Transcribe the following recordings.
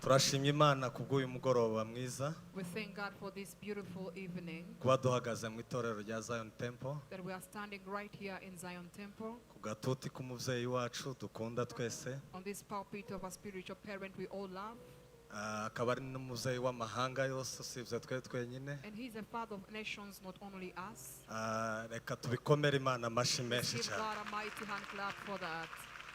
Turashimye Imana kubw'uyu mugoroba mwiza. We thank God for this beautiful evening Kuba duhagaze mu itorero rya Zion Temple that we are standing right here in Zion Temple ku gatuti k'umubyeyi wacu dukunda twese, on this pulpit of a spiritual parent we all love. Ah, akaba ari n'umubyeyi w'amahanga yose usibye twe twenyine. And he's a father of nations, not only us. Ah, reka tubikomere Imana amashyi menshi Give cyane. God a mighty hand clap for that.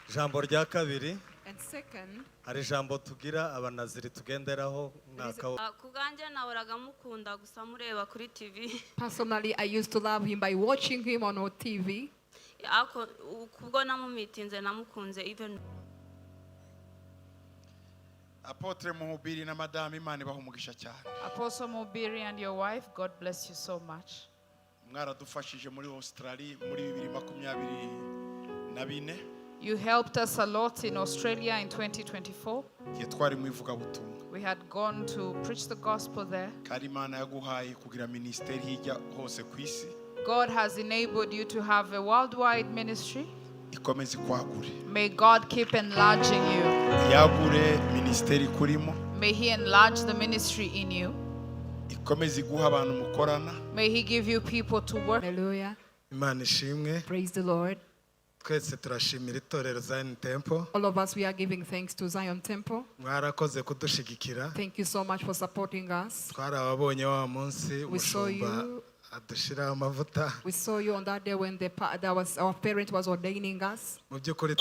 Ijambo rya kabiri, And second, hari ijambo tugira abanaziri tugenderaho umwaka. Ah, ku bwanjye nahoraga mukunda gusa mureba kuri TV. Personally, I used to love him by watching him on our TV. Ariko kubwo namumitinze namukunze even. Apôtre Muhubiri na madamu, Imana ibaha umugisha cyane. Apostle Mubiri and your wife, God bless you so much. Mwaradufashije muri Australia muri 2024. You helped us a lot in Australia in 2024. Igihe twari mu ivugabutumwa. We had gone to preach the gospel there. Kandi Imana yaguhaye kugira minisiteri hirya hose ku isi. God has enabled you to have a worldwide ministry. Ikomeze ikwagure. May God keep enlarging you. Yagure minisiteri ikurimo. May He enlarge the ministry in you. Ikomeze iguha abantu mukorana. May He give you people to work. Hallelujah. Imana ishimwe. Praise the Lord. Twese turashimira itorero Zion Temple. All of us, we are giving thanks to Zion Temple. Mwarakoze kudushigikira. Thank you so much for supporting us. Twarababonye wa munsi We saw umushumba you. Adushiraho amavuta. We saw you on that day when the, pa- that was, our parent was ordaining us. Mu by'ukuri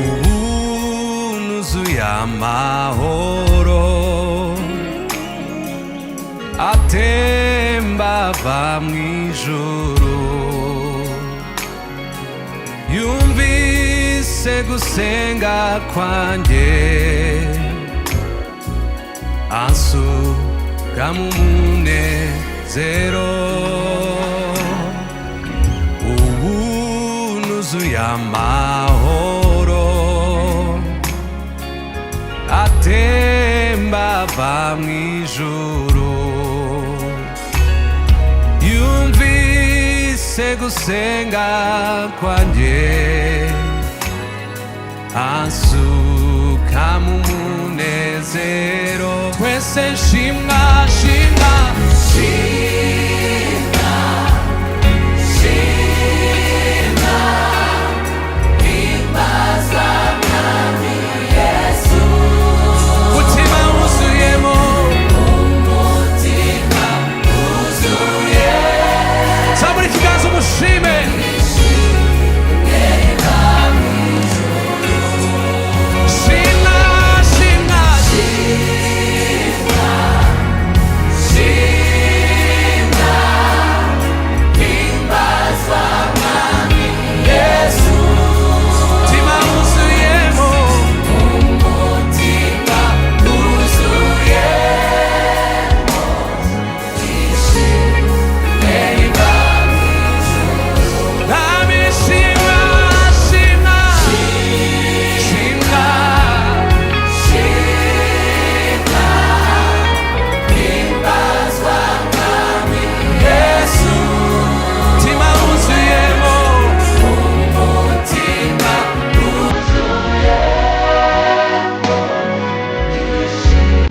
Ubu nuzuye amahoro atemba ava mu ijuru, yumvise gusenga kwanjye, ansuka mu munezero. Ubu nuzuye amahoro atemba ava mu ijuru, yumvise gusenga kwanjye, ansuka mu munezero. Twese shimwa, shimwa, shimwa, shimwa, himbaza Mwami Yesu. Umutima wuzuyemo, umutima wuzuye. Zamura ikiganza umushime. Shimwa, shimwa, shimwa, himbazwa Mwami Yesu. Umutima wuzuyemo, umutima wuzuyemo ishimwe riva mu ijuru. Mwami shimwa, shimwa, shimwa, shimwa, himbazwa Mwami Yesu. Umutima wuzuyemo, umutima wuzuyemo ishimwe.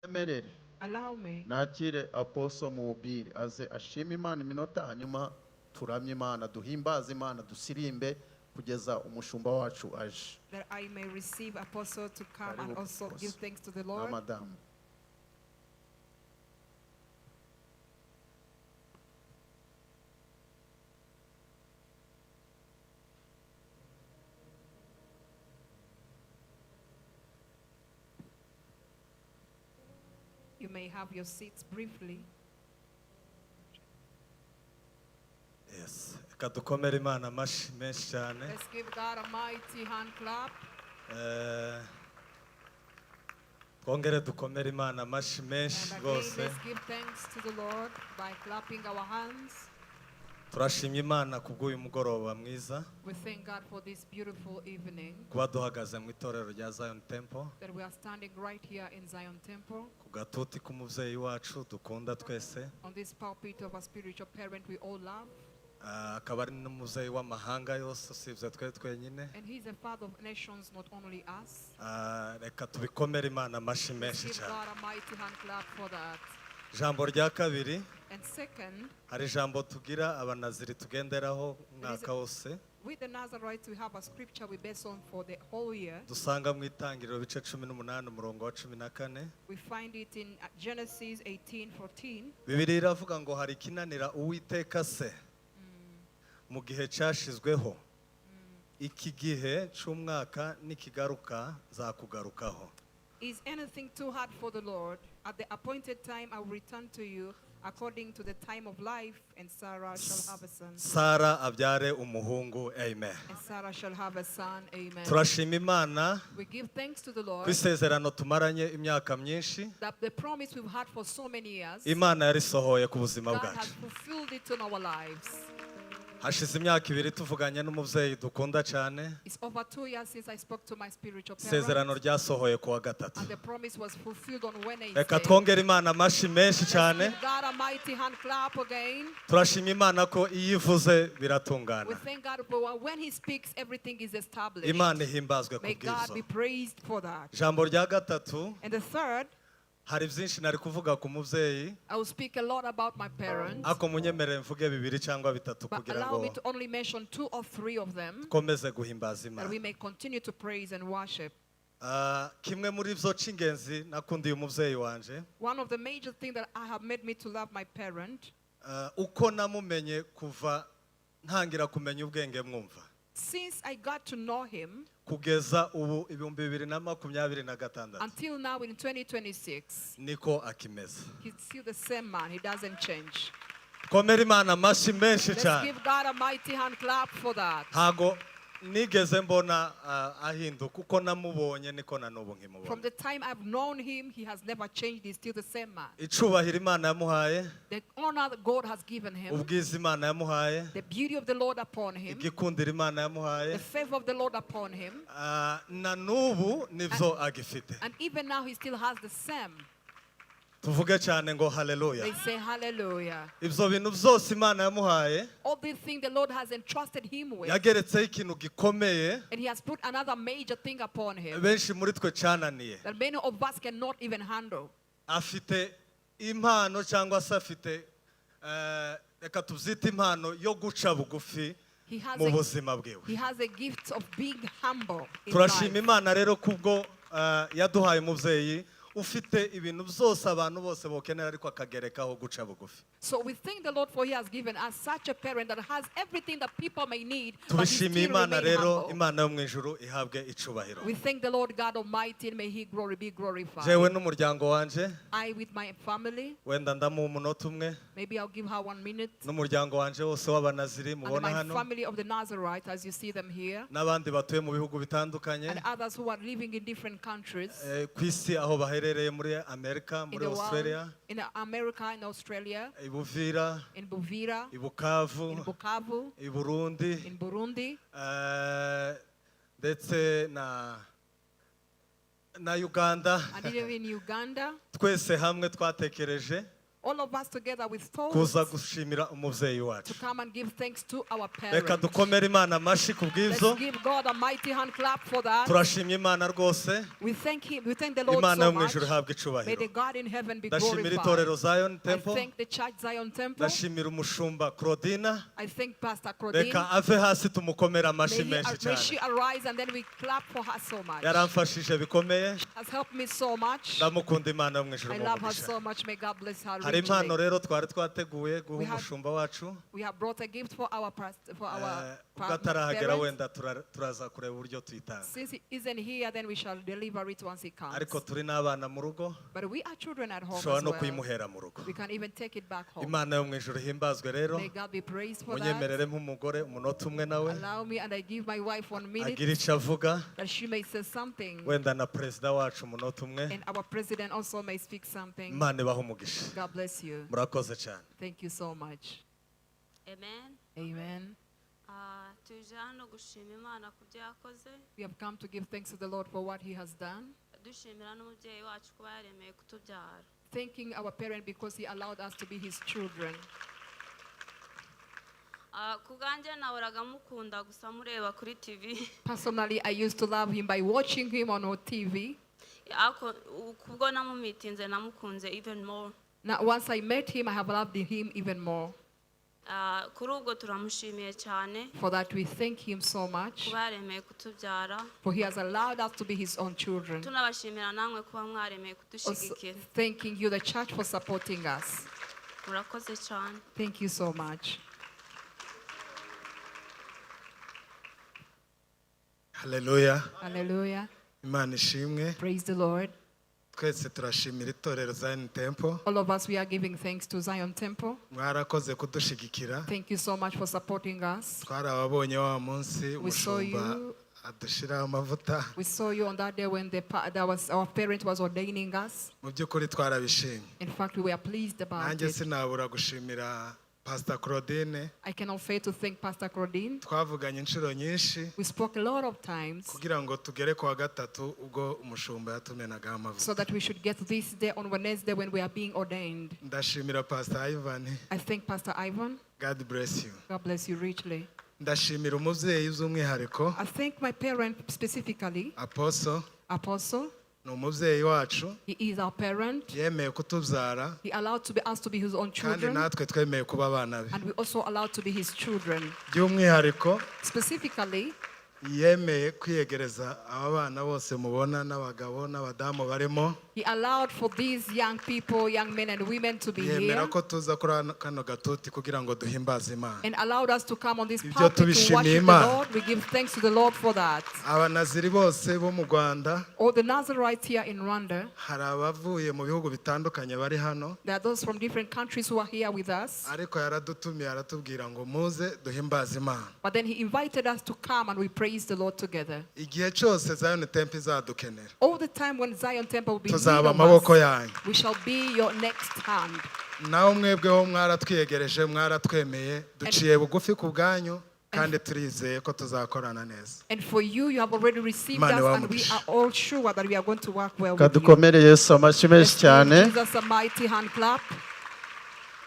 Emerere. Allow me. Nakire Apostle Mubiri aze ashime Imana iminota, hanyuma turamye Imana, duhimbaze Imana, dusirimbe. Kugeza umushumba wacu aje. That I may receive Apostle to come and Karibu, also Apostle. give thanks to the Na Lord. madamu. You may have your seats briefly. Yes. Reka dukomere Imana amashyi menshi cyane. Let's give God a mighty hand clap. Eh, twongere dukomere Imana amashyi menshi And again, rwose. Let's give thanks to the Lord by clapping our hands. Turashimye Imana kubw'uyu mugoroba mwiza, We thank God for this beautiful evening kuba duhagaze mu itorero rya Zion Temple that we are standing right here in Zion Temple ku gatuti k'umubyeyi wacu dukunda twese, on this pulpit of a spiritual parent we all love. Ah, akaba ari n'umubyeyi w'amahanga yose usibye twe twenyine. And he's a father of nations, not only us. Ah, reka tubikomere Imana amashyi Let's menshi give cyane. God a mighty hand clap for that. Ijambo rya kabiri, And second, hari ijambo tugira abanaziri tugenderaho umwaka wose, with the Nazarites, we have a scripture we base on for the whole year. Dusanga mu Itangiriro bice 18 umurongo wa 14. We find it in Genesis 18:14. Bibiliya iravuga ngo hari ikinanira Uwiteka se mu gihe cyashizweho? Iki gihe cy'umwaka nikigaruka nzakugarukaho. Is anything too hard for the Lord? At the appointed time, I will return to you according to the time of life, and Sarah shall have a son. Sara abyare umuhungu. Amen. And Sarah shall have a son. Amen. Turashima Imana We give thanks to the Lord ku isezerano tumaranye imyaka myinshi, that the promise we've had for so many years, Imana yarisohoye ku buzima God bwacu. has fulfilled it in our lives. Hashize imyaka 2 tuvuganye n'umubyeyi dukunda cyane. It's over 2 years since I spoke to my spiritual Isezerano parents, ryasohoye ku wa gatatu. And the promise was fulfilled on Wednesday. Reka twongere Imana amashyi menshi cyane. Give God a mighty hand clap again. Turashima Imana ko iyo ivuze We biratungana. Thank God for when He speaks, everything is established. Imana ihimbazwe ku May God bw'izo. Be praised for that. Ijambo rya gatatu, And the third, hari byinshi nari kuvuga ku mubyeyi, I will speak a lot about my parents, ariko munyemerere mvuge bibiri cyangwa bitatu but kugira allow ngo me to only mention two or three of them dukomeze guhimbaza that Imana. We may continue to praise and worship. Ah, kimwe muri byo cy'ingenzi nakundiye umubyeyi wanje, One of the major things that I have made me to love my parent, ah, uko namumenye kuva ntangira kumenya ubwenge mwumva since I got to know him kugeza ubu 2026, until now in 2026, niko akimeze. He's still the same man. He doesn't change. Komera Imana amashyi menshi Let's cyane. Give God a mighty hand clap for that. Ntago nigeze mbona ah, ahinduka. Uko namubonye niko na n'ubu From nkimubona. The time I've known him, he has never changed. He's still the same man. Icubahiro Imana yamuhaye, The honor that God has given him, ubwiza Imana yamuhaye, the beauty of the Lord upon him, igikundiro Imana yamuhaye, the favor of the Lord upon him, ah, na n'ubu nibyo agifite. And even now he still has the same. Tuvuge cyane ngo haleluya. They say hallelujah. Ibyo bintu byose Imana yamuhaye, All these things the Lord has entrusted him with, yageretseho ikintu gikomeye and he has put another major thing upon him benshi muri twe cyananiye. That many of us cannot even handle. Afite impano cyangwa se afite eh, reka tubyite impano yo guca bugufi He has mu a, buzima bwiwe. He has a gift of being humble in Turashima life. Imana rero kubwo eh, yaduhaye umubyeyi ufite ibintu byose abantu bose bokenera ariko akagerekaho guca bugufi. So we thank the Lord for He has given us such a parent that has everything that people may need, but he Tubishimiye still Imana remain rero. Humble. Imana yo mu ijuru ihabwe icubahiro. We thank the Lord God Almighty, and may He glory be glorified. Jewe n'umuryango wanje, I with my family, wenda ndamuha umunota umwe, maybe I'll give her 1 minute, n'umuryango wanje wose w'abanaziri and mubona my hano, family of the Nazarites, as you see them here, n'abandi batuye mu bihugu bitandukanye and others who are living in different countries eh, ku isi aho baherereye, muri Amerika, in muri the world, Australia, in America, in Australia, i Buvira, in Buvira, i Bukavu, in Bukavu, i Burundi, in Burundi, eh, ndetse na Uganda. And even in Uganda. Twese hamwe twatekereje All of us together with kuza thoughts gushimira umubyeyi to wacu. come and give thanks to our Reka parents. dukomere Imana amashyi ku bw'ibyo. Let's give God a mighty hand clap for that. Turashimye Imana rwose. We thank Him. We thank the Lord Imana so yo mu much. ijuru ihabwe May icubahiro. the God in heaven be Ndashimira glorified. itorero Zion I Temple. thank the church Zion Temple. Ndashimira umushumba Claudina. I thank Pastor Claudine. Reka ave hasi tumukomere May, amashyi he, menshi may she cyane. arise and then we clap for her so much. Yaramfashije bikomeye. Has helped me so much. Ndamukunda, Imana yo mu ijuru I love her umugisha. so much. May God bless her Hari impano richly. rero twari twateguye guha We have- umushumba wacu. We have brought a gift for our for our Eh, ubwo atarahagera parents. wenda turaza kureba uburyo tuyitanga. Since he isn't here, then we shall deliver it once he comes. Ariko turi n'abana mu rugo, But we are children at home dushobora as no well. kuyimuhera mu rugo. We can even take it back home. Imana yo mu ijuru ihimbazwe rero. May God be praised for that. Munyemerere nk'umugore umunota umwe nawe Allow me and I give my wife 1 minute agira icyo avuga, that she may say something. wenda na perezida wacu umunota umwe. And our president also may speak something. Imana ibahe umugisha. God bless you. Murakoze cyane. Thank you so much. Amen. Amen. Ah, tuje hano gushima Imana ku byo yakoze. We have come to give thanks to the Lord for what He has done. Dushimira n'umubyeyi wacu kuba yaremeye kutubyara. Thanking our parent because He allowed us to be His children. Ah, ku bwanjye nahoraga mukunda gusa mureba kuri TV. Personally, I used to love him by watching him on our TV. Ariko kubwo namumitinze namukunze even more. Now, once I met him, I have loved him even more. Ah, kuri ubwo turamushimiye cyane For that, we thank him so much, kuba yaremeye kutubyara. for he has allowed us to be his own children. Tunabashimira namwe kuba mwaremeye Also, kudushyigikira. thanking you, the church, for supporting us. Murakoze cyane. Thank you so much. Haleluya. Hallelujah. Imana ishimwe. Praise the Lord. Twese turashimira itorero Zion Temple. All of us, we are giving thanks to Zion Temple. Mwarakoze kudushigikira. Thank you so much for supporting us. Twarababonye wa munsi We saw umushumba you. adushiraho amavuta. We saw you on that day when that was our parent was ordaining us. Mu by'ukuri twarabishimye. In fact, we were pleased about Nanjye it. sinabura gushimira Pastor Claudine. I cannot fail to thank Pastor Claudine. Twavuganye inshuro nyinshi We spoke a lot of times kugira ngo tugere ku wa gatatu ubwo umushumba yatumenagaho amavuta. so that we should get this day on Wednesday when we are being ordained. Ndashimira Pastor Ivan. I thank Pastor Ivan. God bless you. God bless you richly. Ndashimira umubyeyi by'umwihariko I thank my parent specifically, Apostle. Apostle. Ni umubyeyi wacu. He is our parent. Yemeye kutubyara He allowed to be us to be his own kandi children, natwe twemeye kuba abana be. and we also allowed to be his children. By'umwihariko Specifically, yemeye kwiyegereza aba bana bose mubona n'abagabo n'abadamu barimo. he allowed for these young people, young men and women to be Yemera here ko tuza kuri kano gatuti kugira ngo duhimbaze Imana. and allowed us to come on this Ibyo pulpit to tubishimiye worship the Imana. Lord. We give thanks to the Lord for that. Abanaziri bose bo mu Rwanda, All the Nazarites here in Rwanda, hari abavuye mu bihugu bitandukanye bari hano, there are those from different countries who are here with us. ariko yaradutumiye aratubwira ngo muze duhimbaze Imana. But then he invited us to come and we praise the Lord together. Igihe cyose Zion Temple izadukenera, All the time when Zion Temple will be in need tuzaba of amaboko us, yanyu. we shall be your next hand. Nawe mwebweho mwaratwiyegereje, mwaratwemeye, duciye bugufi ku bwanyu kandi turizeye ko tuzakorana neza. And for you, you have already received Imana us, ibahe and we umugisha. are all sure that we are going to work well with you. Kadukomere Yesu amashyi menshi Let's give cyane. Jesus a mighty hand clap.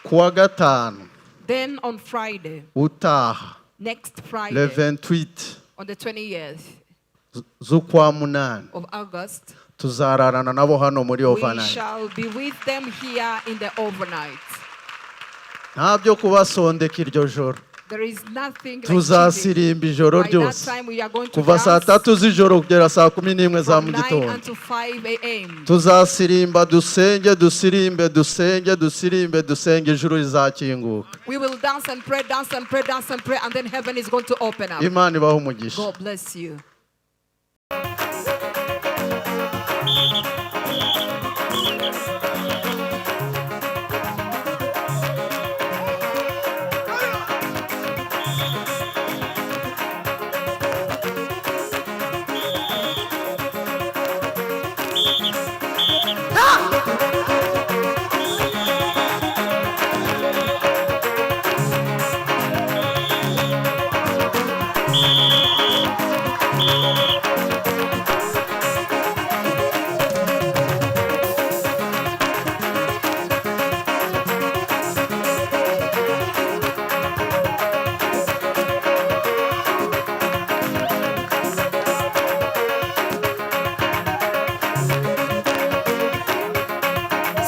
Ku wa gatanu Then on Friday, utaha, next le Friday, 28 on the 20th z'ukwa munani, of August, tuzararana nabo hano muri we overnight. shall be with them here in the overnight. Nta byo kubasondeka iryo joro. There is nothing like cheating. Tuzasirimba ijoro By that ryose time, we are going to kuva saa dance tatu z'ijoro kugera saa kumi n'imwe za from mu 9 gitondo. until 5 a.m. Tuzasirimba dusenge, dusirimbe dusenge, dusirimbe dusenge, ijuru rizakinguka. We will dance and pray, dance and pray, dance and pray, and then heaven is going to open up. Imana ibahe umugisha. God bless you.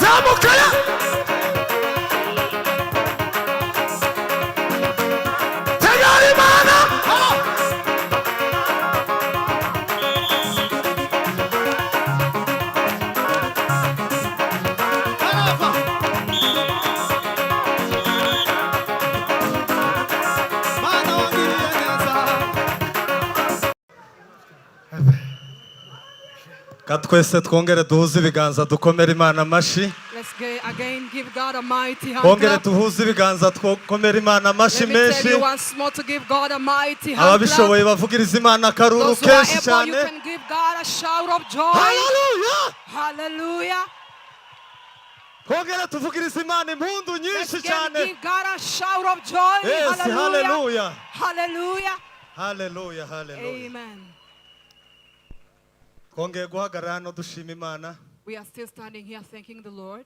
Zamuka ya. Tegera Imana. Arava. Mana wangiriye neza. Ka twese twongere duhuze ibiganza dukomere Imana amashyi. Let's go again give God a mighty hand Twongere clap. duhuze ibiganza dukomere Imana amashyi Let me tell menshi. you once more to give God a mighty hand Ababishoboye clap. bavugiriza Imana akaruru Those who are kenshi able, you cyane. can give God a shout of joy. Haleluya! Hallelujah. Twongere tuvugirize Imana impundu Let's nyinshi again cyane. give God a shout of joy. Yes, Hallelujah. haleluya. Hallelujah. Haleluya, haleluya. Amen. Twongeye guhagarara hano dushima Imana. We are still standing here thanking the Lord.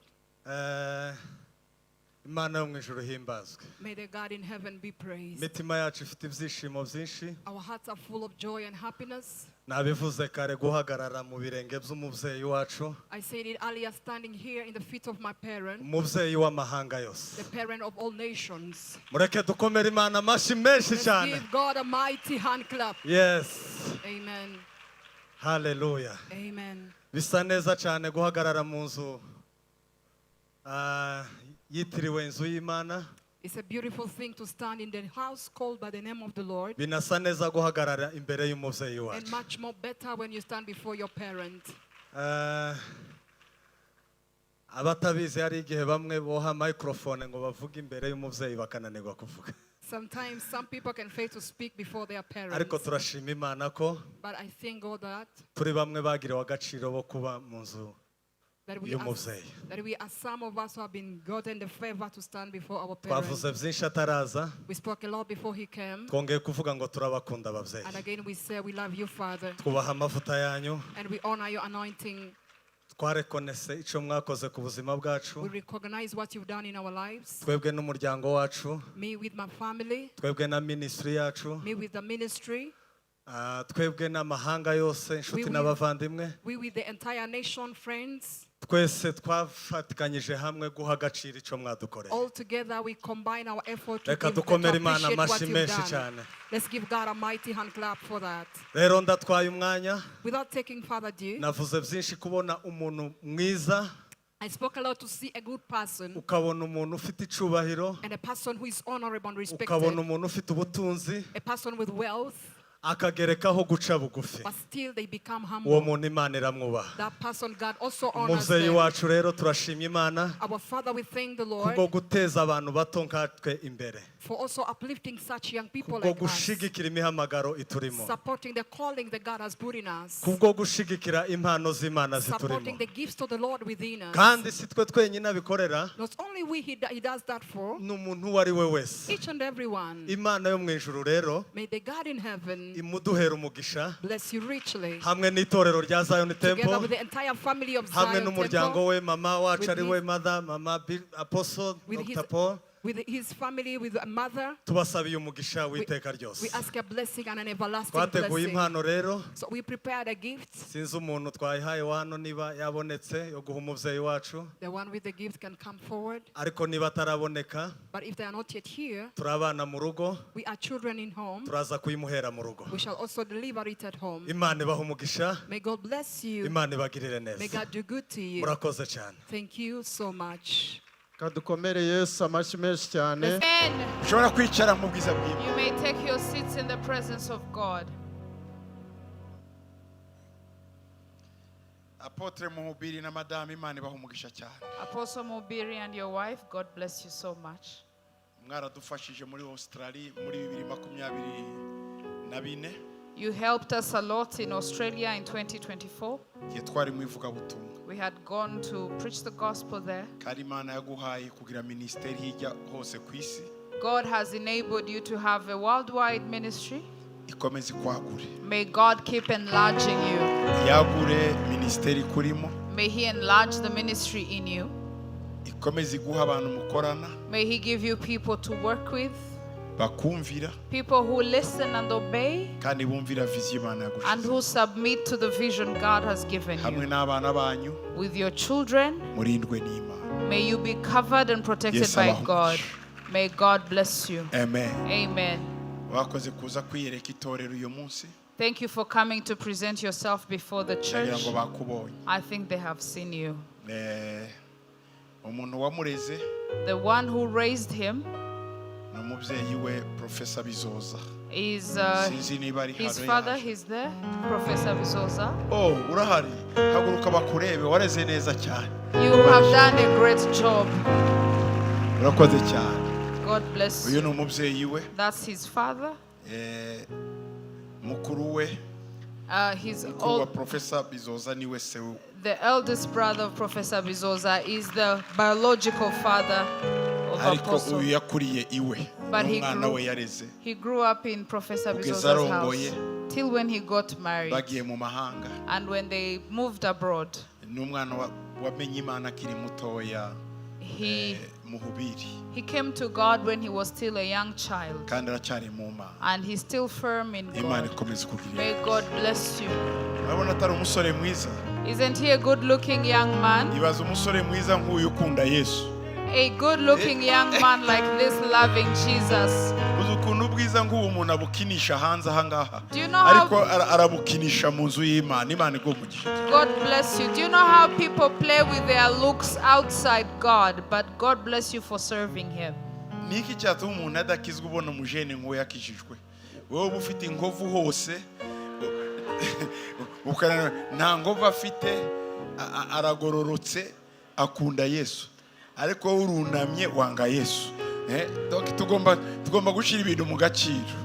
Imana yo mu ijuru ihimbazwe. May the God in heaven be praised. Imitima yacu ifite ibyishimo byinshi. Our hearts are full of joy and happiness. Nabivuze kare guhagarara mu birenge by'umubyeyi wacu, I said it earlier, standing here in the feet of my parent, umubyeyi w'amahanga yose. the parent of all nations. Mureke dukomere Imana amashyi menshi Let's cyane. give God a mighty hand clap. Yes. Amen. Haleluya. Amen. Bisa neza cyane guhagarara mu nzu yitiriwe inzu y'Imana. It's a beautiful thing to stand in the house called by the name of the Lord, Binasa neza guhagarara imbere y'umubyeyi and wacu. much more better when you stand before your parent. Abatabizi hari igihe bamwe boha microphone ngo bavuge imbere y'umubyeyi bakananirwa kuvuga. Sometimes some people can fail to speak before their parents. Ariko turashima Imana ko But I thank God that turi bamwe bagiriwe agaciro bo kuba mu nzu that we, are, y'umubyeyi. that we are some of us who have been gotten the favor to stand before our parents. Twavuze byinshi ataraza. We spoke a lot before he came. Twongeye kuvuga ngo turabakunda ababyeyi. And again we say we love you, Father, Twubaha amavuta yanyu. and we honor your anointing. Twarekonese icyo mwakoze ku buzima bwacu. We recognize what you've done in our lives. Twebwe n'umuryango wacu, Me with my family, twebwe na minisitiri yacu, me with the ministry, twebwe n'amahanga yose, inshuti n'abavandimwe, we with the entire nation, friends. twese twafatikanyije hamwe guha agaciro icyo mwadukoreye. All together we combine our effort to, Reka give, to dukomere Imana appreciate what amashyi you've menshi done. cyane. Let's give God a mighty hand clap for that. Rero ndatwaye umwanya. Without taking further ado, Navuze byinshi kubona umuntu mwiza, I spoke a lot to see a good person ukabona umuntu ufite icubahiro, and a person who is honorable and respected, ukabona umuntu ufite ubutunzi, a person with wealth, akagerekaho guca bugufi. but still they become Uwo humble. muntu Imana iramwubaha. That person God also honors Umubyeyi them. wacu rero turashimye Imana Our Father, we thank the Lord kubwo guteza abantu bato nkatwe imbere, for also uplifting such young people kubwo like us, gushigikira imihamagaro iturimo, supporting the calling that God has put in us, kubwo gushigikira impano z'Imana supporting ziturimo. the gifts of the Lord within us. Kandi si twe twenyine abikorera, Not only we, he does that for ni umuntu uwo ari we wese. each and every one. Imana yo mu ijuru rero May the God in heaven imuduhera umugisha bless you richly, hamwe n'itorero rya Zion together Temple, with the entire family of hamwe Zion n'umuryango Temple, we, mama wacu with ari we his- mother, mama Apostle with his, Dr. Paul, with his family, with a mother. tubasabiye umugisha w'iteka ryose. We ask a blessing and an everlasting Twateguye blessing. impano rero. So we prepared a gift. Sinzi umuntu twayihaye wano niba yabonetse yo guha umubyeyi wacu, The one with the gift can come forward. ariko niba ataraboneka, But if they are not yet here, turi abana mu rugo, we are children in home. turaza kuyimuhera mu rugo. We shall also deliver it at home. Imana ibahe umugisha. May God bless you. Imana ibagirire May neza. God do good to you. Murakoze cyane. Thank you so much. Kadukomere Yesu amashyi menshi cyane. Amen. Ushobora kwicara mu bwiza bw'Imana. You may take your seats in the presence of God. Apotre Muhubiri na Madame, Imana ibaha umugisha cyane. Apostle Mubiri and your wife, God bless you so much. Mwaradufashije muri Australia muri 2024. You helped us a lot in Australia in 2024. Igihe twari mu ivugabutumwa. We had gone to preach the gospel there. Kandi Imana yaguhaye kugira minisiteri hirya hose ku isi. God has enabled you to have a worldwide ministry. Ikomeze ikwagure. May God keep enlarging you. Yagure minisiteri ikurimo. May He enlarge the ministry in you. Ikomeze iguha abantu mukorana. May He give you people to work with. Bakumvira People who listen and obey kandi bumvira vision Imana and yagushize who submit to the vision God has given hamwe you. n'abana banyu With your children, murindwe n'Imana. may you be covered and protected Yes, by abaha God. umugisha. May God bless you. Amen. Amen. Wakoze kuza kwiyereka itorero uyu munsi. Thank you for coming to present yourself before the Ndagira church. ngo bakubonye. I think they have seen you. Umuntu wamureze The one who raised him ni umubyeyi we Professor Bizoza. is Sinzi niba ari his hano father. yaje. He's there, Professor Bizoza. Oh, urahari, haguruka bakurebe, wareze neza cyane. You have done a great job. Urakoze cyane. God bless Uyu you. ni umubyeyi we. That's his father. Mukuru we, His mukuru wa old, Professor Bizoza niwe se we. the eldest brother of Professor Bizoza is the biological father of Ariko Apostle. uyu yakuriye iwe But he n'umwana grew- we yareze. He grew up in Professor Kugeza Bizoza's arongoye. house till when he got married Bagiye mu mahanga. and when they moved abroad. N'umwana wamenye Imana akiri mutoya. He Muhubiri. he came to God when he was still a young child, Kandi aracyari mu Mana. and he's still firm in Imana God. ikomeze kukugirira. May God bless you. Urabona atari umusore mwiza? Isn't he a good-looking young man? Ibaza umusore mwiza nk'uyu ukunda Yesu. A good-looking young man like this loving Jesus. Uzi ukuntu ubwiza nk'ubu umuntu abukinisha hanze aha ngaha. Do you know how- Ariko arabukinisha mu nzu y'Imana. Imana iguhe umugisha. God bless you. Do you know how people play with their looks outside God? But God bless you for serving him. Ni iki cyatuma umuntu adakizwa ubona umujene nk'uwo yakijijwe? Wowe uba ufite inkovu hose, nta nkovu afite, aragororotse, akunda Yesu. Ariko wowe urunamye wanga Yesu. Donc tugomba gushyira ibintu mu gaciro.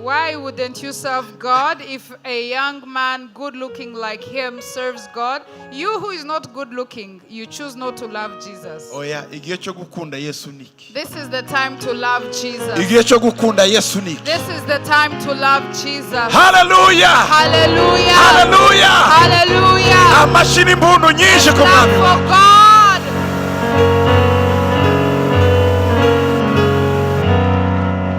Why wouldn't you serve God if a young man good looking like him serves God? You who is not good looking, you choose not to love Jesus. Oya, igihe cyo gukunda Yesu niki. This is the time to love Jesus. Igihe cyo gukunda Yesu niki. This is the time to love Jesus. Hallelujah! Hallelujah! Hallelujah! Hallelujah! Amashyi n'impundu nyinshi ku Clap mwami. for God.